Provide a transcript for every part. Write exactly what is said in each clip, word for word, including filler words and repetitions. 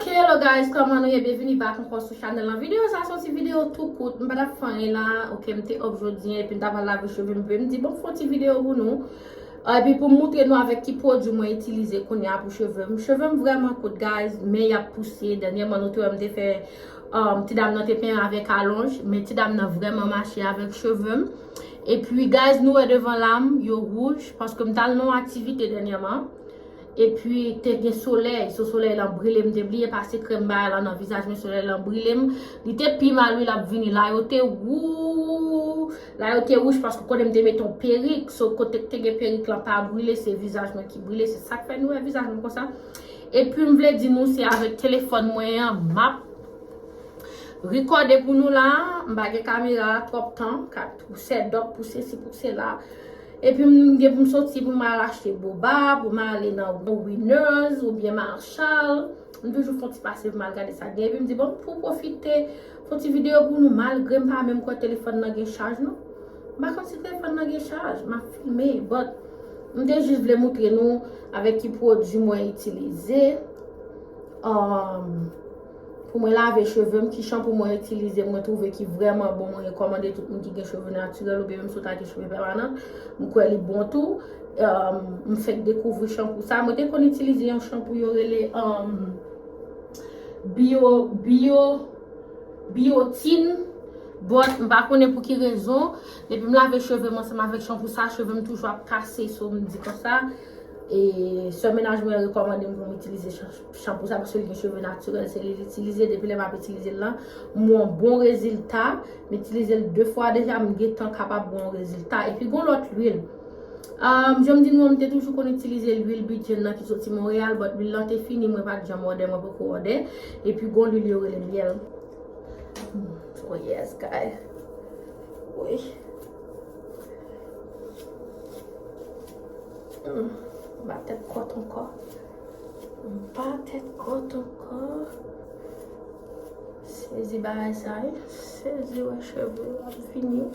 Ok, hello guys, kòman nou ye? Byenvini back ankò sou chanèl lan. Videyo sa se yon ti videyo tou kout. M pa t ap fè anyen la, ok, m te off jodi a, epi m ta pral lave cheve m, epi m di, bon, m fè yon ti videyo pou nou. Ah, epi pou m moutre nou avèk ki pwodui mwen itilize kounye a pou cheve m. Cheve m vrèman kout, guys, men y ap pouse. Dènyèman, nou te wè m te fè, um, ti dam nan te penyen avèk alonj, men ti dam nan vrèman mache avèk cheve m. Epi, guys, nou wè devan la m, yo wouj, paske m t al nan yon aktivite dènyèman. Epi, te gen solèy, so solèy lan brile m, te bliye pase krèm bagay lan nan vizaj mwen, solèy lan brile m. Li te pi mal, wi, l ap vini. La yo te wou-, la yo te wouj paske kote m te mete yon perik, so kote k te gen perik lan pa brile, se vizaj mwen ki brile, se sa k fè nou wè vizaj mwen konsa. Epi, m vle di nou, se avèk telefòn mwen an, m ap rekòde pou nou la, m pa gen kamera twòp tan, ka pou sèdòk, pou sesi, pou sela. Epi m gen pou m soti pou m al achte boba, pou m ale nan Winners oubyen Marshall. M toujou fè yon ti pase pou m al gade sa gen. Epi m di, bon, pou pwofite, fè yon ti videyo pou nou, malgre m pa menm kwè telefòn nan gen chaj, non. M pa konn si telefòn nan gen chaj, m ap filme, but m te jis vle moutre nou avèk ki pwodui mwen itilize. Um, pou mwen lave cheve m, ki chanpou mwen itilize, mwen twouve ki vrèman bon, mwen rekòmande tout moun ki gen cheve natirèl oubyen menm si w ta gen cheve pèmanan, m kwè li bon tou. Um, m fèk dekouvri chanpou sa. Mwen te konn itilize yon chanpou yo rele, um, Bio, Bio, Biotin, but m pa konnen pou ki rezon. Depi m lave cheve m ansanm avèk chanpou sa, cheve m toujou ap kase, so m di konsa. E sè mennaj mwen rekòmande m pou m itilize chan-, chanpou sa paske li gen cheve natirèl, se li l itilize. Depi lè m ap itilize l lan, m wè yon bon rezilta. M itilize l de fwa deja, m gentan kapab wè yon rezilta. Epi gon lòt lwil. Um, jan m di nou an, m te toujou konn itilize lwil Bidjen nan ki soti Monreyal, but lwil lan te fini, mwen pa t janm òdè, mwen poko òdè. Epi gon lwil yo rele myèl. Hmm, oh yes, guys. Wi. Hmm, m pa tèt kòt ankò. M pa tèt kòt ankò. Sezi bagay sa, wi. Sezi wè cheve ap vini.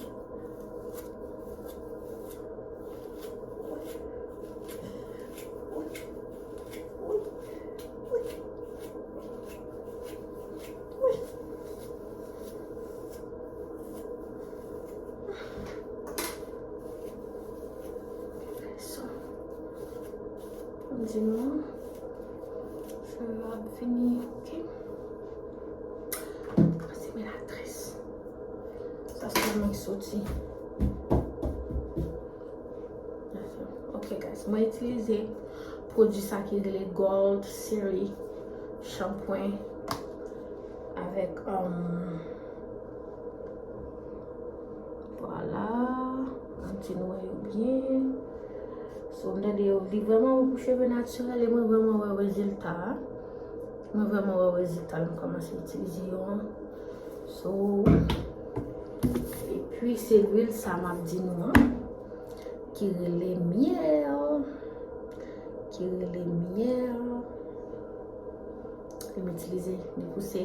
So, m di nou, cheve ap vini, ok? Pase men la tres. Sa se mwen ki soti. Ok, guys, mwen itilize pwodui sa ki rele Gold Series shanpwen avèk, um, vwala, m di nou wè yo byen. So, m tande yo, li vrèman bon pou cheve natirèl e mwen vrèman wè rezilta a. Mwen vrèman wè rezilta lè m kòmanse itilize yo an. So, epi se lwil sa m ap di nou an, ki rele myèl, ki rele myèl. Li m itilize, li pouse.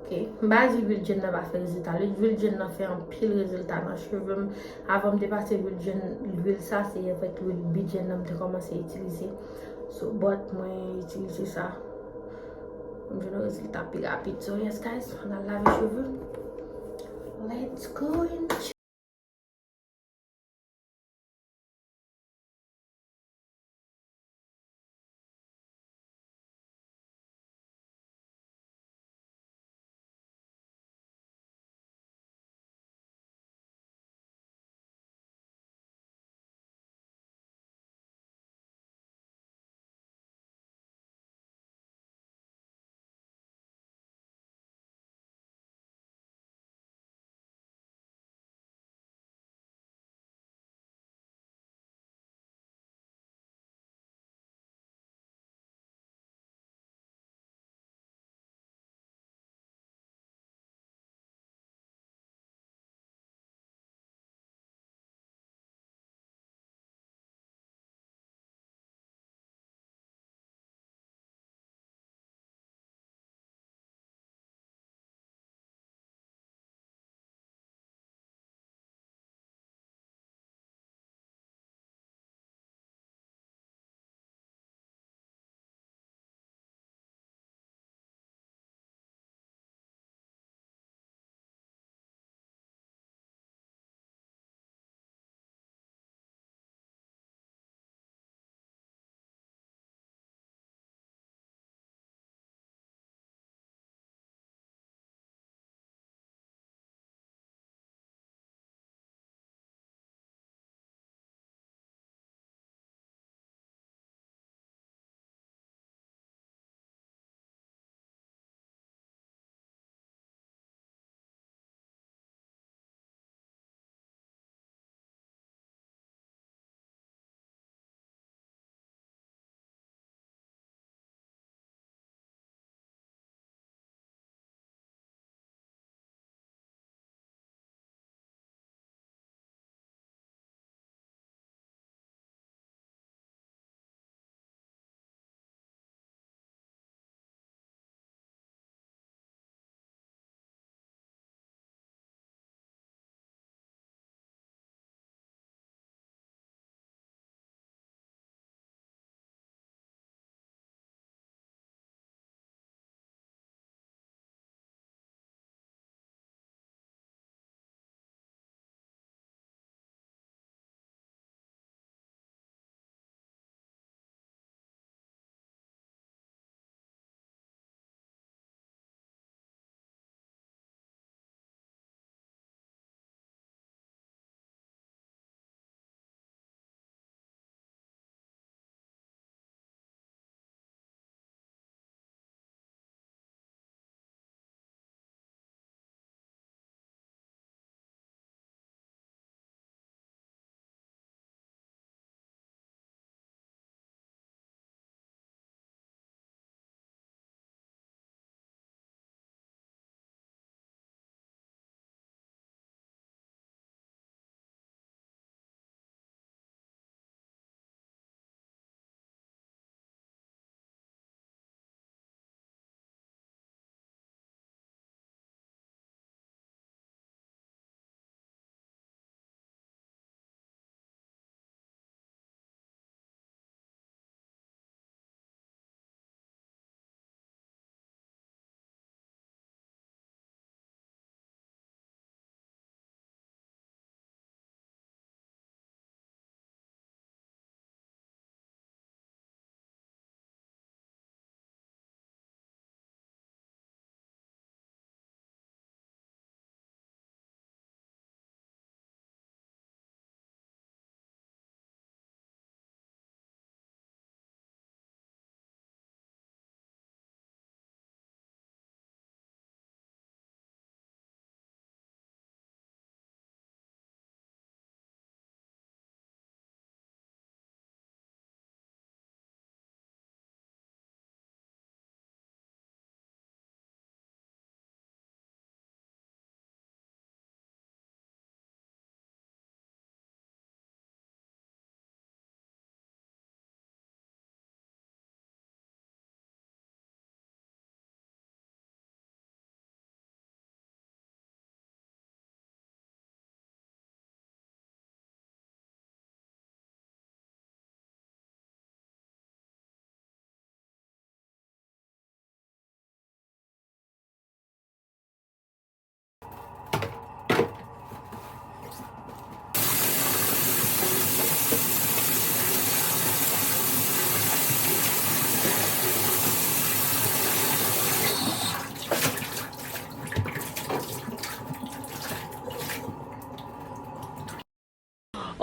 Ok. M pa di lwil Jenn nan pa fè rezilta. Lwil Jenn nan fè anpil rezilta nan cheve m. Avan m te pase lwil Jenn, lwil sa, se avèk lwil Bidjen nan m te kòmanse itilize. So, but mwen itilize sa. M jwenn yon rezilta pi rapid. So, yes, guys, ann al lave cheve. Let's go and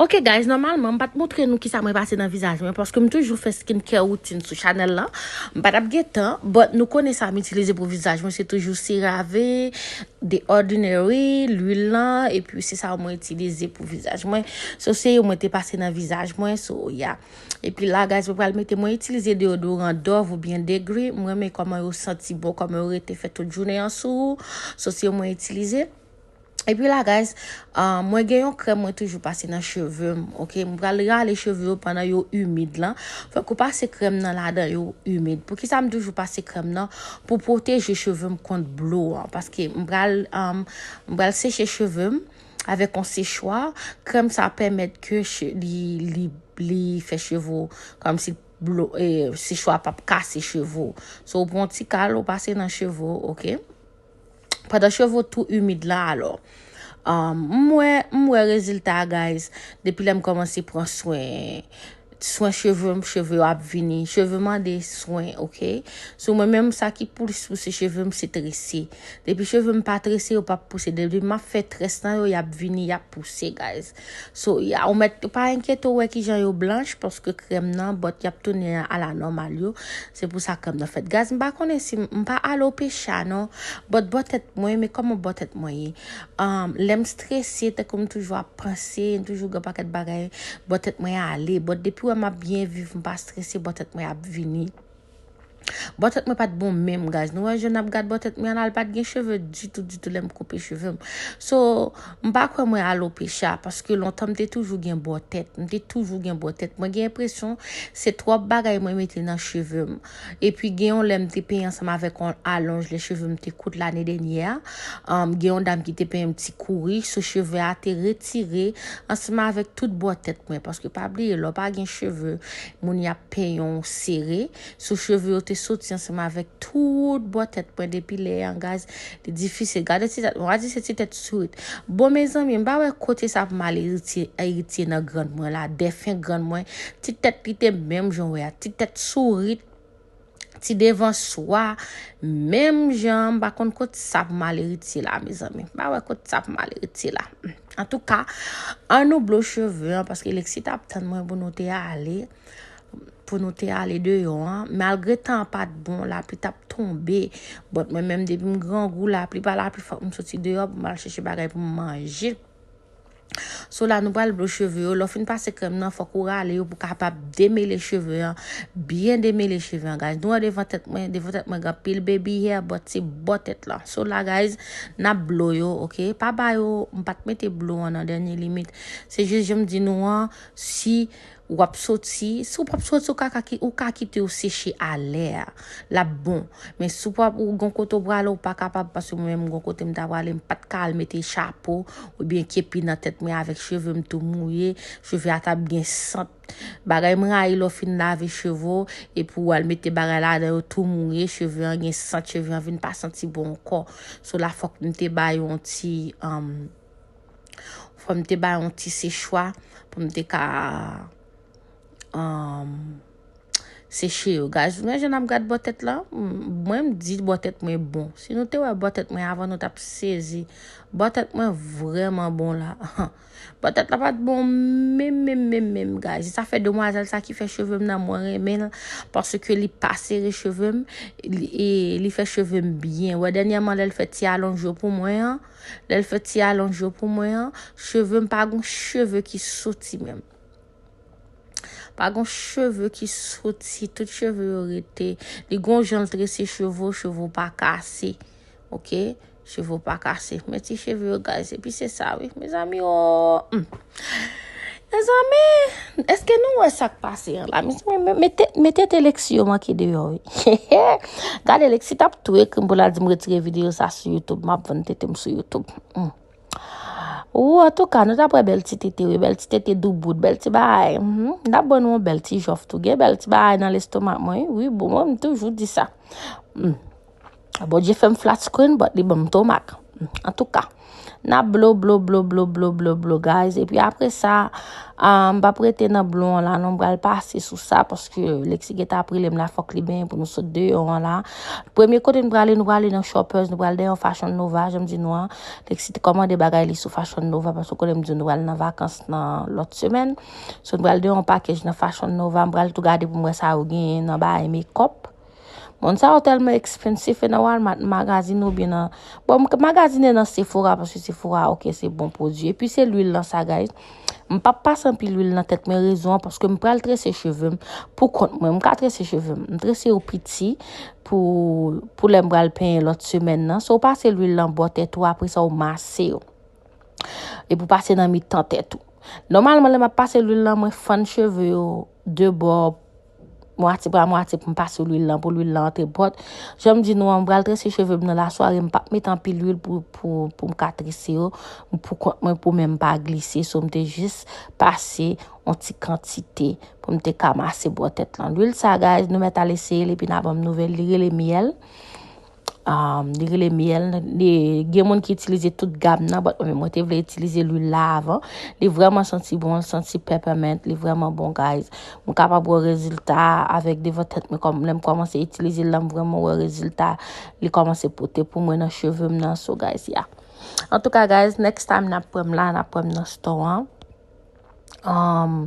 Ok guys, nòmalman m pa t montre nou kisa mwen pase nan vizaj mwen, paske m toujou fè skincare routine sou chanèl la. M pa t ap gen tan, but nou konnen sa m itilize pou vizaj mwen, se toujou CeraVe, The Ordinary, lwil lan, epi se sa mwen itilize pou vizaj mwen. So se yo mwen te pase nan vizaj mwen, so yeah. Epi la guys, mwen pral mete, mwen itilize deodoran Dove oubyen Degree. Mwen renmen kòman yo santi bon, kòman yo rete fè tout jounen an sou ou. So se yo mwen itilize. Epi la guys, ah, mwen gen yon krèm mwen toujou pase nan cheve m, ok? M pral rale cheve yo pandan yo imid lan. Fòk ou pase krèm nan ladan yo imid. Poukisa m toujou pase krèm nan? Pou pwoteje cheve m kont blo an. Paske m pral, ah, m pral seche cheve m avèk yon sechwa. Krèm sa pèmèt ke che- li, li, li fè cheve w kòmsi blo, eh, sechwa p ap kase cheve w. So ou pran yon ti kal, ou pase nan cheve w, ok? Pandan cheve w tou imid la, alò, um, m wè, m wè rezilta a, guys. Depi lè m kòmanse pran swen, swen cheve m, cheve yo ap vini. Cheve mande swen, ok? So mwen menm, sa ki plis pouse cheve m se trese. Depi cheve m pa trese, yo p ap pouse. Depi m ap fè très nan yo, y ap vini, y ap pouse, guys. So yeah, ou mèt pa enkyete w wè kijan yo blanch, paske krèm nan, bòt y ap tounen a la nòmal yo. Se pou sa krèm nan fèt. Guys, m pa konnen si m, m pa alopecia non, but bò tèt mwen, men kòman bò tèt mwen ye? Um, lè m strese, tankou m toujou ap panse, m toujou gen pakèt bagay, bò tèt mwen ale. But depi wè m ap byen viv, m pa strese, bò tèt mwen ap vini. Bò tèt mwen pa t bon menm, guys. Nou wè jan n ap gad bò tèt mwen an la, l pa t gen cheve ditou, ditou lè m koupe cheve m. So, m pa kwè mwen alopecia, paske lontan m te toujou gen bò tèt. M te toujou gen bò tèt. Mwen gen enpresyon se twòp bagay mwen mete nan cheve m. Epi gen yon lè m te penyen ansanm avèk yon alonj lè cheve m te kout lane dènyè a. Um, gen yon dam ki te penyen m ti kouri, so cheve a te retire ansanm avèk tout bò tèt mwen. Paske pa bliye, lè w pa gen cheve, moun y ap penyen w sere. So cheve yo te soti ansanm avèk tout bò tèt mwen depi lè an, guys. Li difisil. Gade ti tèt mwen, w a di se ti tèt sourit. Bon, mezanmi, m pa wè kote sa pou m al eritye, eritye nan grann mwen la, dèfen grann mwen. Ti tèt li te menm jan w wè a, ti tèt sourit, ti devan swa, menm jan, m pa konn kote sa pou m al eritye la, mezanmi. M pa wè kote sa pou m al eritye la. Antouka, ann nou blo cheve an, paske Lexi t ap tann mwen pou nou te ale. Pou nou te ale deyò an. Malgre tan an pa t bon, lapli t ap tonbe. But mwen menm, depi m grangou, lapli pa lapli, fòk m soti deyò pou m al chèche bagay pou m manje. So la, nou pral blo cheve yo. Lè w fin pase krèm nan, fòk ou rale yo pou w kapab demele cheve an. Byen demele cheve an, guys. Nou wè devan tèt mwen, devan tèt mwen gen anpil baby hair, but se bò tèt lan. So la, guys, n ap blo yo, ok? Pa ba yo, m pa t mete blo an nan dènye limit. Se jis jan m di nou an, si w ap soti, si w p ap soti, ou ka, ka ki- ou ka kite yo seche alè a. L ap bon. Men si w p ap, ou gon kote w prale, ou pa kapab, paske mwen menm gon kote m ta prale, m pa t ka al mete chapo oubyen kepi nan tèt mwen avèk cheve m tou mouye, cheve a t ap gen sant. Bagay m rayi lè w fin lave cheve w, epi w al mete bagay ladan yo tou mouye, cheve an gen sant, cheve an vin pa santi bon ankò. So la fòk m te ba yo yon ti, um, fò m te ba yo yon ti sechwa pou m te ka, um, seche yo. Guys, men jan n ap gad bò tèt la, m- mwen m di bò tèt mwen bon. Si nou te wè bò tèt mwen avan, nou t ap sezi. Bò tèt mwen vrèman bon la. Bò tèt la pa t bon menm, menm, menm, menm, guys. Sa fè demwazèl sa ki fè cheve m nan mwen renmen l, paske li pa sere cheve m, li, e, li fè cheve m byen. Wè, dènyèman, lè l fè ti alonj yo pou mwen an, lè l fè ti alonj yo pou mwen an, cheve m pa gon cheve ki soti menm. Pa gon cheve ki soti, tout cheve yo rete. Li gon jan l trese cheve w, cheve w pa kase. Ok? Cheve w pa kase. Men ti cheve yo, guys. Epi se sa, wi. Mezanmi, o. Hmm. Mezanmi, èske nou wè sa k pase an la? Mezanmi, men- mete, mete tete Lexi yo manke deyò, wi. Gade, Lexi t ap tou ekri m pou l al di m retire videyo sa sou YouTube. M ap vann tete m sou YouTube. Hmm. Ou, antouka, nou t ap wè bèl ti tete, wi, bèl ti tete doubout, bèl ti bagay. Mhm. N ap ban nou yon bèl ti jòf tou. Gen bèl ti bagay nan lestomak mwen, wi, wi, bon, mwen, m toujou di sa. Mm. Bondye fè m flat screen, but li ban m tomak. Antouka, n ap blo, blo, blo, guys. Epi apre sa, ah, m p ap rete nan blo an la, non, m pral pase sou sa, paske Lexi gentan ap rele m la, fòk li benyen pou nou sot deyò an la. Premye kote n prale, nou prale nan Shoppers, nou pral dèyè yon Fashion Nova, jan m di nou an. Lexi te kòmande bagay li sou Fashion Nova, paske w konnen m di w nou pral nan vakans nan lòt semèn. So, nou pral dèyè yon pakèj nan Fashion Nova, m pral tou gade pou m wè sa yo genyen nan bagay makeup. Moun sa yo tèlman expensive, e nan Walmart, magazine oubyen nan, bon, m-, magazine nan Sephora, paske Sephora, ok, se bon pwodui. Epi se lwil lan sa, guys. M p ap pase anpil lwil nan tèt mwen, rezon an, paske m pral trese cheve m pou kont mwen. M ka trese cheve m. M trese yo piti pou, pou lè m pral penyen lòt semèn nan. So, w pase lwil lan bò tèt ou, apre sa, w mase yo. Epi w pase nan mitan tèt ou. Nòmalman, lè m ap pase lwil lan, mwen fann cheve yo de bò, mwatye pa mwatye pou m pase lwil lan, pou lwil lan antre bòt. Jan m di nou an, m pral trese cheve m nan lasware, m p ap met anpil lwil pou, pou, pou m ka trese yo, pou kont mwen, pou men m pa glise, so m te jis pase yon ti kantite pou m te ka mase bò tèt lan. Lwil sa, guys, nou mèt al eseye l, epi n a ban m nouvèl, li rele Miel. Um, li rele Miel. Li, gen moun ki itilize tout gam nan, but mwen, mwen te vle itilize lwil la avan. Li vrèman santi bon, li santi peppermint, li vrèman bon, guys. M kapab wè rezilta avèk devan tèt mwen, kòm lè m kòmanse itilize l la, m vrèman wè rezilta li kòmanse pote pou mwen nan cheve m nan, so, guys, yeah. Antouka, guys, next time n ap wè m la, n ap wè m nan store an. Um,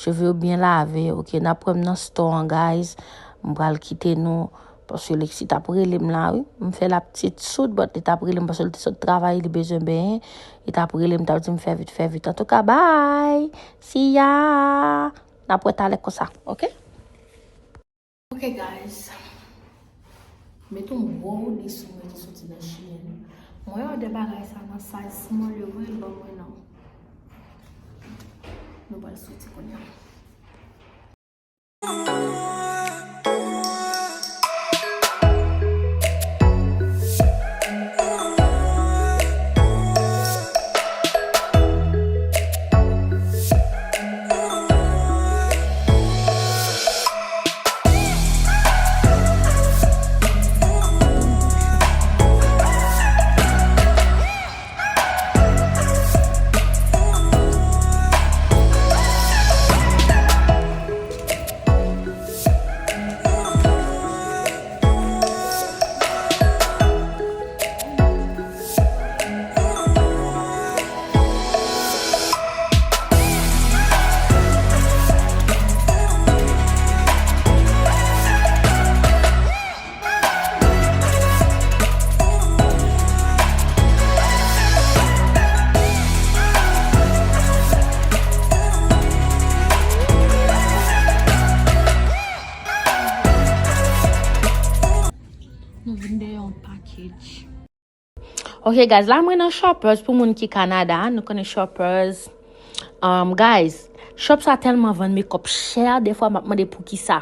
cheve yo byen lave, ok, n ap wè m nan store an, guys. M pral kite nou, paske Lexi t ap rele m la, wi. M fè la petite sourde, but li t ap rele m, paske li te sot travay, li bezwen benyen. Li t ap rele m, t ap di m fè vit, fè vit. Antouka, bye! See ya! N ap wè talè konsa, ok? Ok, guys. Met yon gwo hoodie sou mwen ki soti nan Shein. Mwen òdè bagay sa nan size small yo, vre, l ban mwen non. Nou pral soti kounye a. Nou vin dèyè yon package. Ok, guys, la mwen nan Shoppers pou moun ki Kanada. Nou konnen Shoppers. Um, guys, shop sa tèlman vann makeup chè, defwa m ap mande poukisa.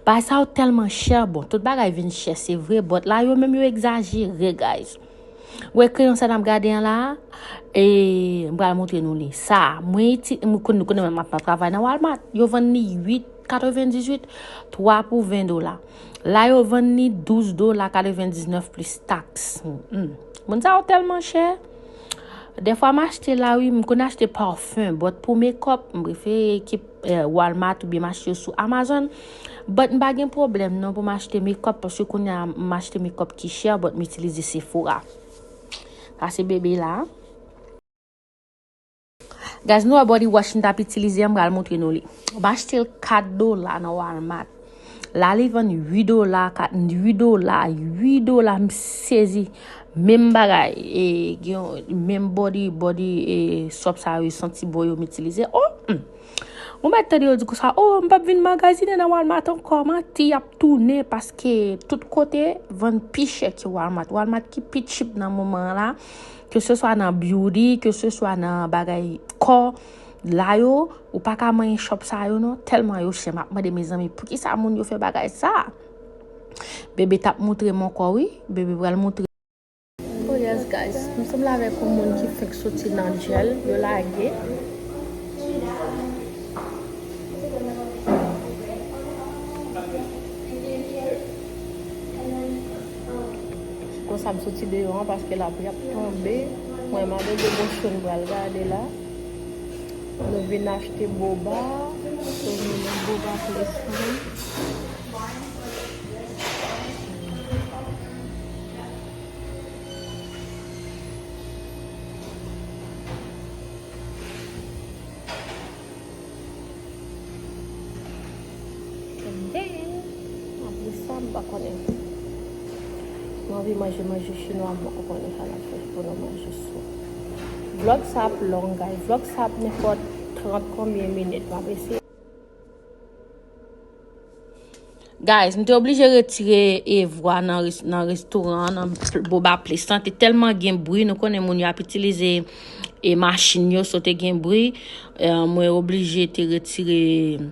Bagay sa yo tèlman chè, bon, tout bagay vin chè, se vre, but la yo menm yo egzajere, guys. Wè kreyon sa n ap gade an la, e, m pral montre nou li. Sa, mwen iti-, mwen konn, nou konnen mwen m ap travay nan Walmart. Yo vann li uit katrevendizuit, twa pou ven dola. La yo vann li douz dola katrevendiznèf plis taks. Hmm. Moun sa yo tèlman chè. Defwa m achte la, wi, m konn achte parfum, but pou makeup, m prefere ki, eh, Walmart oubyen m achte yo sou Amazon. But m pa gen pwoblèm non pou m achte makeup, paske kounye a m achte makeup ki chè, but m itilize Sephora. Sa se bebe la. Guys, nou wè body wash m t ap itilize an, m pral montre nou li. M achte l kat dola nan Walmart. La li vann uit dola, kat, uit dola, uit dola, m sezi. Menm bagay, e, gen yon, menm body, body, e, soap sa yo, santi bon yo m itilize. Oh, hmm. Ou mèt tande yo di konsa, oh, m p ap vin magazine nan Walmart ankò, manti y ap tounen, paske tout kote vann pi chè ke Walmart. Walmart ki pi cheap nan moman an la. Ke se swa nan beauty, ke se swa nan bagay kò, la yo, ou pa ka manyen shop sa yo non, tèlman yo chè. M ap mande, mezanmi, poukisa moun yo fè bagay sa? Bebe t ap montre m ankò, wi. Bebe pral montre. Oh yes, guys. M sanble avèk yon moun ki fenk soti nan jail, yo lage. Konsa m soti deyò an paske lapli ap tonbe. Mwen, m ale Boboshow, m pral gade la. Nou vin achte boba. So, nou nan boba place lan. And then, apre sa, m pa konnen. Mwen anvi manje manje chinwa, m poko konnen sa n ap fè pou nou manje sou. Vlòg sa ap long, guys. Vlòg sa ap nenpòt trant konbyen minit. M ap eseye. Guys, m te oblije retire e vwa nan res- nan restoran an, nan pl- boba place lan. Te tèlman gen bri, nou konnen moun yo ap itilize e machin yo, so te gen bri. Eh, mwen oblije te retire,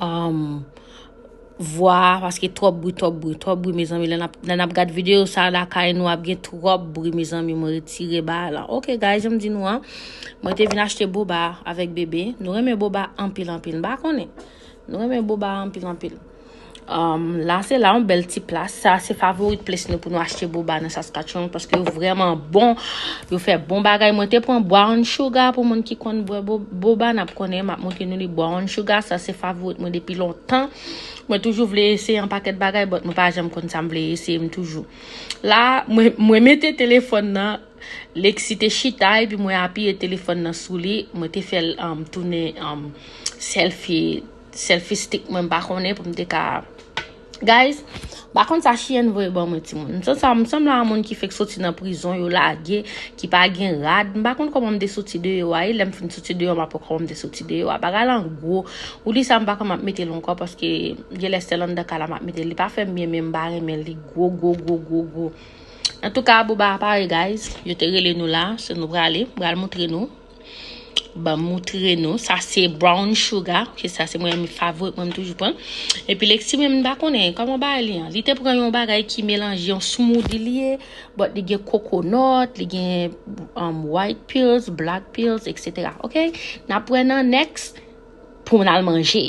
um, vwa a, paske twòp bri, twòp bri, twòp bri, mezanmi. Lè n ap, lè n ap gad videyo sa lakay nou ap gen twòp bri, mezanmi. Mwen retire bagay la. Ok, guys, jan m di nou an, mwen te vin achte boba avèk bebe. Nou renmen boba anpil, anpil. M pa konnen. Nou renmen boba anpil, anpil. Um, la, se la, yon bèl ti plas. Sa, se favorite place nou pou nou achte boba nan Saskatchewan, paske yo vrèman bon. Yo fè bon bagay. Mwen te pran brown sugar, pou moun ki konn bwè bo- boba, n ap konnen, m ap montre nou li brown sugar. Sa, se favorite mwen depi lontan. Mwen toujou vle eseye yon pakèt bagay, but mwen pa janm konn sa m vle eseye, m toujou. La, mwen, mwen mete telefòn nan, Lexi te chita, epi mwen apiye telefòn nan sou li, mwen te fè l, um, tounen, um, selfie, selfie stick mwen, m pa konnen pou m te ka. Guys, m pa konn sa chiyèn voye ban mwen, timoun. M santi sa, m sanble a moun ki fèk soti nan prizon, yo lage, ki pa gen rad. M pa konn kòman m te soti deyò a, e lè m fin soti deyò, m ap wè kòman m te soti deyò a. Bagay lan gwo. Ou li sa, m pa konn m ap mete l ankò, paske genlè sèl anndan kay la m ap mete l. Li pa fè m byen, men m pa renmen l. Li gwo, gwo, gwo, gwo, gwo. Antouka, boba a pare, guys. Yo te rele nou la, so nou prale. M pral montre nou. Ban m montre nou. Sa se brown sugar. Ok, sa se mwen, favorite mwen, m toujou pran. Epi Lexi menm, m pa konnen kòman bagay li an. Li te pran yon bagay ki melanje, yon smoothie li ye, but li gen coconut, li gen, um, white pills, black pills, et cetera. Ok? N ap wè nan next pou n al manje.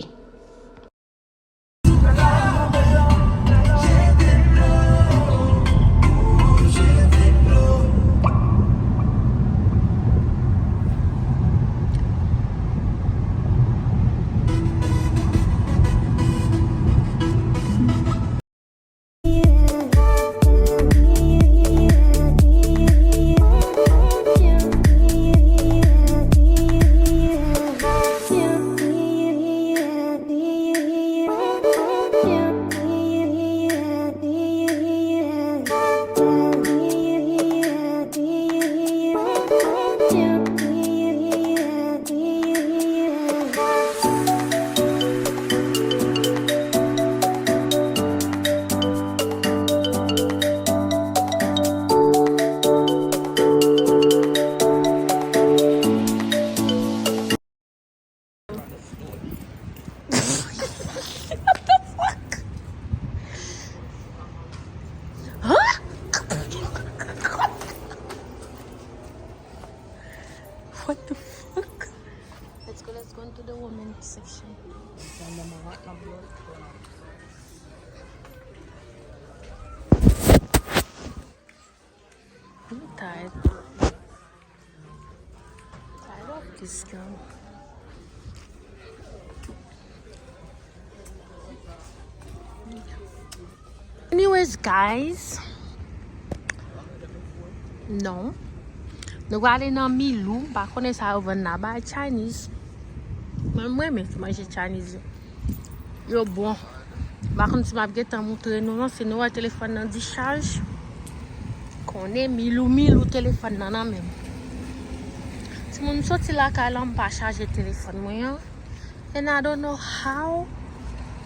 Huh? What the fuck? Let's go, let's go into the women section. I'm tired. Tired of this girl. Anyways, guys. Non. Nou prale nan Milou. M pa konnen sa yo vann la. Bay Chinese. Mwen, mwen renmen manje Chinese yo. Yo bon. M pa konn si m ap gentan montre nou non, si nou wè telefòn nan dichaj. Konnen Milou, Milou telefòn nan nan men m. Timoun, m soti lakay la, m pa chaje telefòn mwen an. And I don't know how,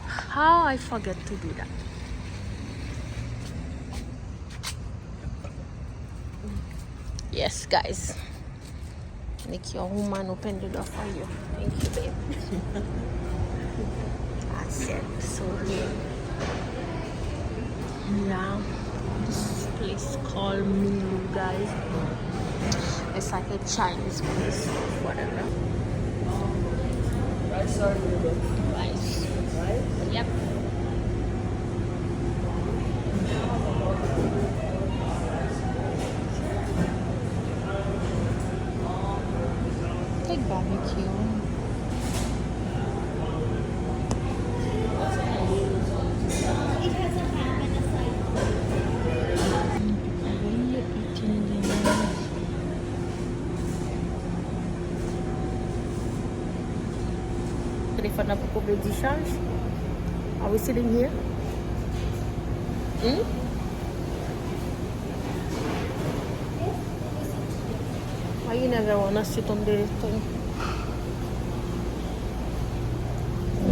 how I forget to do that. Yes, guys. Make your woman open the door for you. Thank you, babe. That's it. So, yeah. Yeah. This place called Milou, guys. It's like a Chinese place, whatever. Rice. Yep. Barbecue. Telefòn nan poko vle dichaj. Are we sitting here? Hmm? Why you never wanna sit on the thing?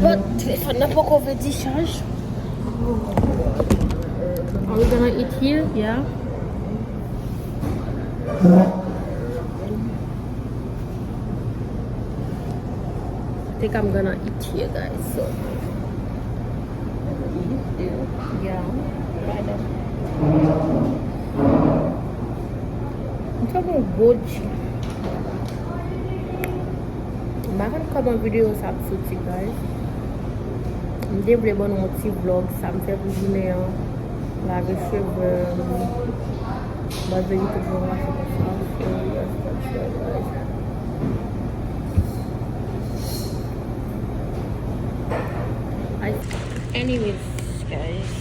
But telefòn nan poko vle dichaj. Are we gonna eat here? Yeah. I think I'm gonna eat here, guys. So, yeah, brother. M fè bon gwo dji. M pa konn kòman videyo sa ap soti, guys. M te vle ban nou yon ti vlog, sa m fè pou jounen an. Lave cheve m. Baz de YouTube mwen mache konsa. So, yes, that's it, guys. Ay. Anyways, guys,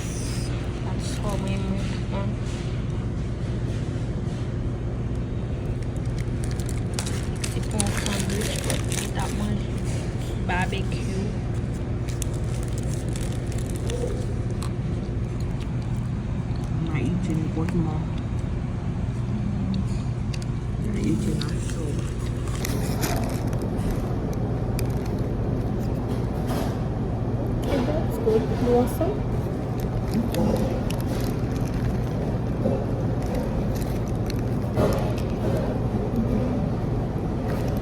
that's all my movement. Se pou yon sandwich, but m t ap manje barbecue. Am I eating good, Mom? Am I eating a soup? That's good. You want some?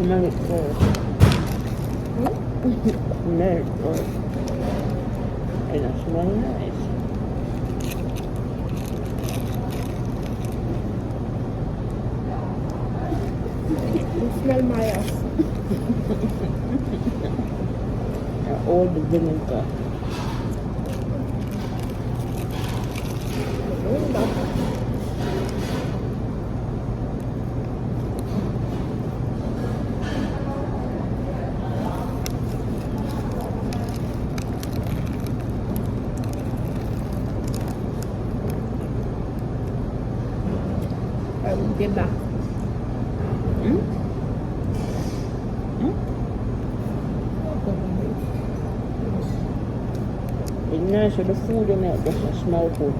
Mwen ret fò. Hmm? Mwen ret fò. And it smells nice. It smell mayas. And all the vinegar. Deba. Hmm? Hmm? Ignacio, the food in there just a smell good.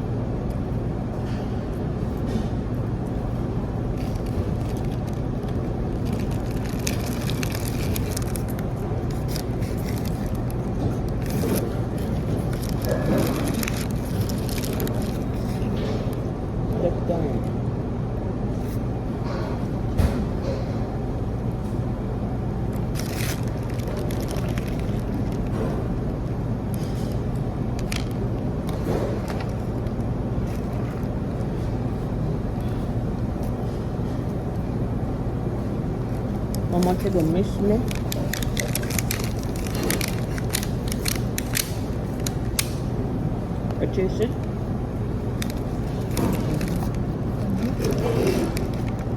Manman te do miss me. What you say?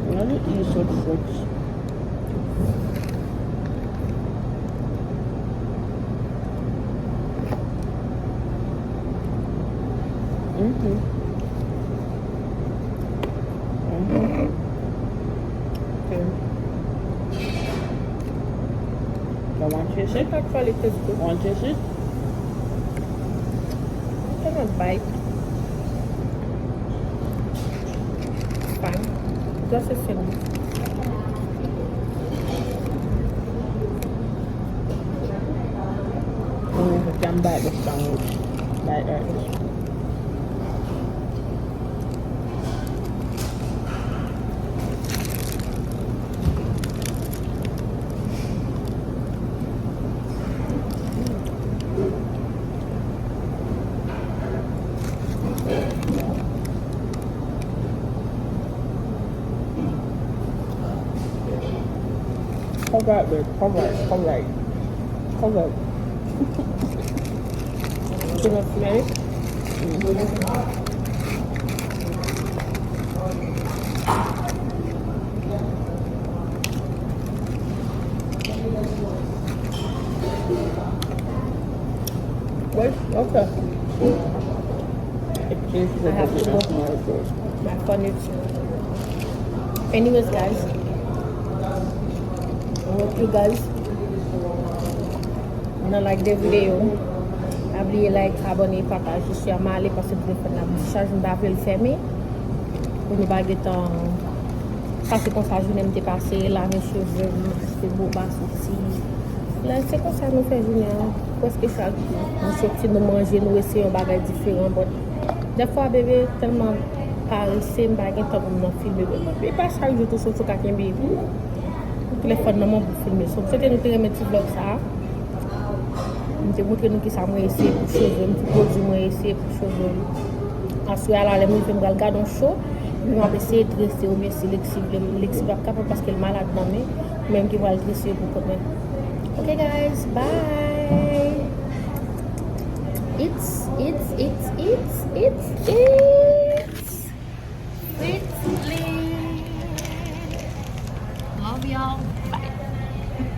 Another eat some fruits. Mm-hmm. Mm-hmm. Okay. You want to taste it? It actually tastes good. Want to taste it? I cannot bite. Fine. Just a sandwich. Only if you can bite the sandwich. Bite like this. Alright, babe. Alright, alright. Alright. You gonna smell it? Mm-hmm. I have to go. My phone is. Anyways, guys. I hope you guys nan like the video. Pa bliye like, abòne, pataje, share. M ale paske telefòn nan bouch chaj, m pa vle l fèmen. Pou nou pa gentan. Sa se konsa jounen m te pase, lave cheve m, achte boba, soti. La, se konsa nou fè jounen an. Prèske chak jou. Nou soti, nou manje, nou eseye yon bagay diferan. But dèfwa, bebe, tèlman parese, m pa gen tan pou m nan filme. But e pa chak jou tou soti w ka kenbe telefòn nan men w pou filme. So, m swete nou te renmen ti vlog sa a. M te montre nou kisa mwen eseye pou cheve m, ki pwodui mwen eseye pou cheve m. Aswè a la, lè m rive, m pral gade yon show, epi m ap eseye trese oubyen si Lexi vle, Lexi p ap kapab paske l malad nan men, men m ki pral trese yo pou kont mwen. Ok, guys, bye. It's, it's, it's, it's, it's, it's Fritz Lee. Love y'all.